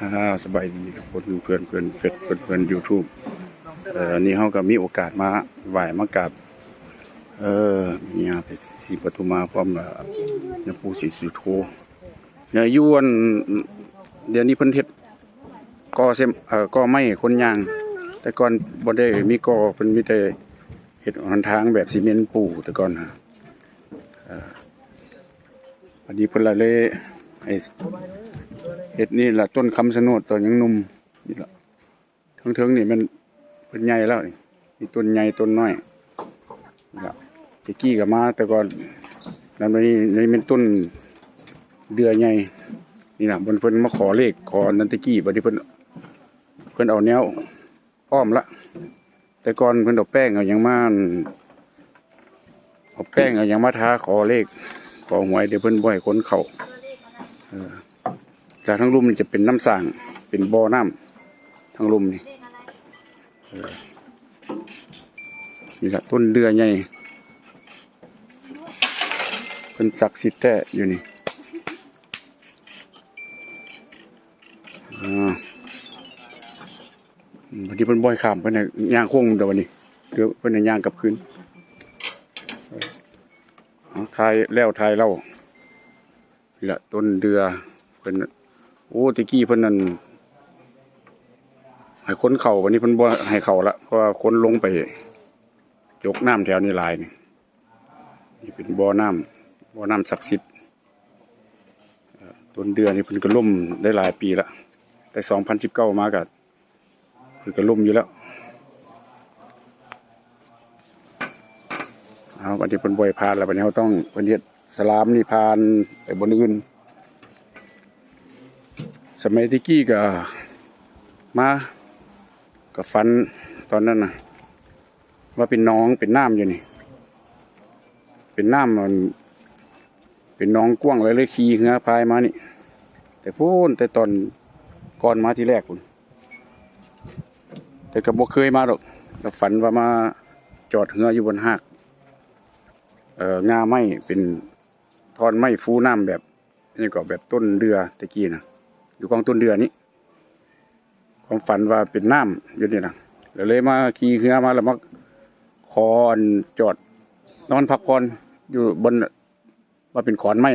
ອ່າ ສະບາຍດີທຸກຄົນ ເພື່ອນໆເຟສ ເພື່ອນໆຢູທູບ. ເອີ ນີ້ເຮົາກໍມີໂອກາດມາໄຫວ້ມາກາບ ເອີ ຍາສີປະທຸມາ ພ້ອມ ຍາປູສີສຸໂທ. ເອີ ຢູ່ອັນ ດຽວນີ້ເພິ່ນເຮັດ ກໍ່ເສັ້ນ ເອີ ກໍ່ໄມ້ໃຫ້ຄົນຍ່າງ. ແຕ່ກ່ອນບໍ່ໄດ້ມີກໍ່ ເພິ່ນມີແຕ່ເຮັດຫົນທາງແບບຊີເມັນປູແຕ່ກ່ອນນະ. ເອີ ອັນນີ້ເພິ່ນລະເລີຍໃຫ້ເຮັດນີ້ລະ ຕົ້ນຄຳຊະໂນດຕອນຍັງໜຸ່ມນີ້ລະ. ເທິງໆນີ້ແມ່ນເພິ່ນໃຫຍ່ແລ້ວນີ້ ມີຕົ້ນໃຫຍ່ຕົ້ນນ້ອຍນີ້ລະ. ແຕ່ກີ້ກໍມາແຕ່ກ່ອນ ແລ້ວນີ້ ນີ້ແມ່ນຕົ້ນເດື່ອໃຫຍ່ນີ້ນະ ບ່ອນເພິ່ນມາຂໍເລກຂໍອັນນັ້ນແຕ່ກີ້. ບັດນີ້ເພິ່ນ ເພິ່ນເອົາແນວອ້ອມລະ. ແຕ່ກ່ອນເພິ່ນເອົາແປ້ງເອົາຫຍັງມາ ເອົາແປ້ງເອົາຫຍັງມາທາຂໍເລກຂໍຫວຍ ແຕ່ເພິ່ນບໍ່ໃຫ້ຄົນເຂົ້າ. ເອີ ແລ້ວທາງລຸ່ມນີ້ຈະເປັນນ້ຳສ້າງ ເປັນບໍ່ນ້ຳ ທາງລຸ່ມນີ້. ເອີ ນີ້ລະ ຕົ້ນເດື່ອໃຫຍ່ ເພິ່ນສັກສິດແທ້ຢູ່ນີ້. ອ່າ ບັດນີ້ເພິ່ນບໍ່ໃຫ້ຂ້າມ ເພິ່ນໃຫ້ຍ່າງໂຄ້ງແຕ່ບັດນີ້ ເດີ ເພິ່ນໃຫ້ຍ່າງກັບຄືນ. ເອົາ ຖ່າຍແລ້ວຖ່າຍເລົ່າ. ນີ້ລະ ຕົ້ນເດື່ອເພິ່ນ. ໂອ້ ແຕ່ກີ້ເພິ່ນນັ້ນໃຫ້ຄົນເຂົ້າ ບັດນີ້ເພິ່ນບໍ່ໃຫ້ເຂົ້າລະ ເພາະວ່າຄົນລົງໄປຈົກນ້ຳແຖວນີ້ຫຼາຍນີ້. ນີ້ເປັນບໍ່ນ້ຳ ບໍ່ນ້ຳສັກສິດ. ເອີ ຕົ້ນເດື່ອນີ້ເພິ່ນກໍລົ້ມໄດ້ຫຼາຍປີລະ ແຕ່ສອງພັນສິບເກົ້າມາກໍ ເພິ່ນກໍລົ້ມຢູ່ແລ້ວ. ເອົາ ບັດນີ້ເພິ່ນບໍ່ໃຫ້ຜ່ານແລ້ວ ບັດນີ້ເຮົາຕ້ອງ ເພິ່ນເຮັດສະລາມນີ້ຜ່ານໄປບ່ອນອື່ນ. ສະໄໝແຕ່ກີ້ກໍມາ ກໍຝັນຕອນນັ້ນນະ ວ່າເປັນໜອງເປັນນ້ຳຢູ່ນີ້ ເປັນນ້ຳ ອັນ ເປັນໜອງກວ້າງ ແລ້ວເລີຍຂີ່ເຮືອພາຍມານີ້ ແຕ່ພຸ້ນ ແຕ່ຕອນກ່ອນມາທີແລກພຸ້ນ. ແຕ່ກໍບໍ່ເຄີຍມາດອກ ແລ້ວຝັນວ່າມາຈອດເຮືອຢູ່ບ່ອນຮາກ ເອີ ງ່າໄມ້ ເປັນທ່ອນໄມ້ຟູນ້ຳ ແບບນີ້ກໍແບບຕົ້ນເດື່ອແຕ່ກີ້ນະ ຢູ່ກອງຕົ້ນເດື່ອນີ້. ຄວາມຝັນວ່າເປັນນ້ຳຢູ່ນີ້ນະ ແລ້ວເລີຍມາຂີ່ເຮືອມາ ແລ້ວມາຂໍອັນຈອດນອນພັກຜ່ອນຢູ່ບ່ອນ ວ່າເປັນຂອນໄມ້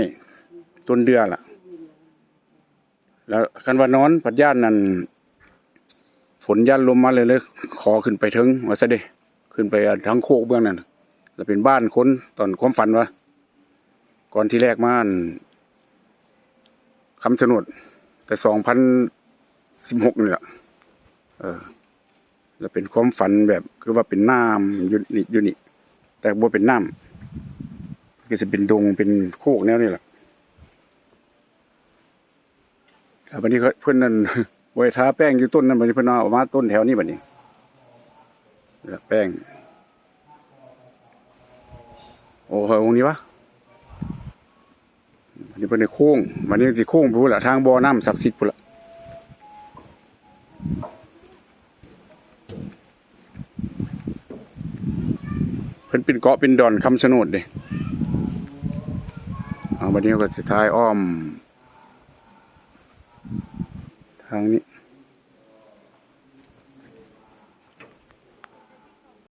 ຕົ້ນເດື່ອລະ. ແລ້ວຄັນວ່ານອນພັດຢ້ານນັ້ນ ຝົນຢ້ານລົມມາເລີຍ ເລີຍຂໍຂຶ້ນໄປເທິງວ່າຊັ້ນເດ ຂຶ້ນໄປທາງໂຄກເບື້ອງນັ້ນ ແລ້ວເປັນບ້ານຄົນ. ຕອນຄວາມຝັນວ່າ ກ່ອນທີແລກມາອັນຄຳຊະໂນດ ແຕ່ສອງພັນສິບຫົກນີ້ລະ ເອີ ແລ້ວເປັນຄວາມຝັນແບບຄືວ່າເປັນນ້ຳຢູ່ນີ້ ຢູ່ນີ້ ແຕ່ບໍ່ເປັນນ້ຳ ກໍຊິເປັນດົງເປັນໂຄກແນວນີ້ລະ. ແລ້ວບັດນີ້ເພິ່ນນັ້ນ ບໍ່ໄດ້ທາແປ້ງຢູ່ຕົ້ນນັ້ນ ບັດນີ້ເພິ່ນເອົາມາຕົ້ນແຖວນີ້ບັດນີ້ ແລ້ວແປ້ງ ໂອ້ ຫ້ອຍອົງນີ້ວະ. ບັດນີ້ເພິ່ນໄດ້ໂຄ້ງ ບັດນີ້ຊິໂຄ້ງໄປພຸ້ນລະ ທາງບໍ່ນ້ຳສັກສິດພຸ້ນລະ. ເພິ່ນເປັນເກາະເປັນດອນຄຳຊະໂນດເດ້. ເອົາ ບັດນີ້ເຮົາກໍຊິຖ່າຍອ້ອມທາງນີ້.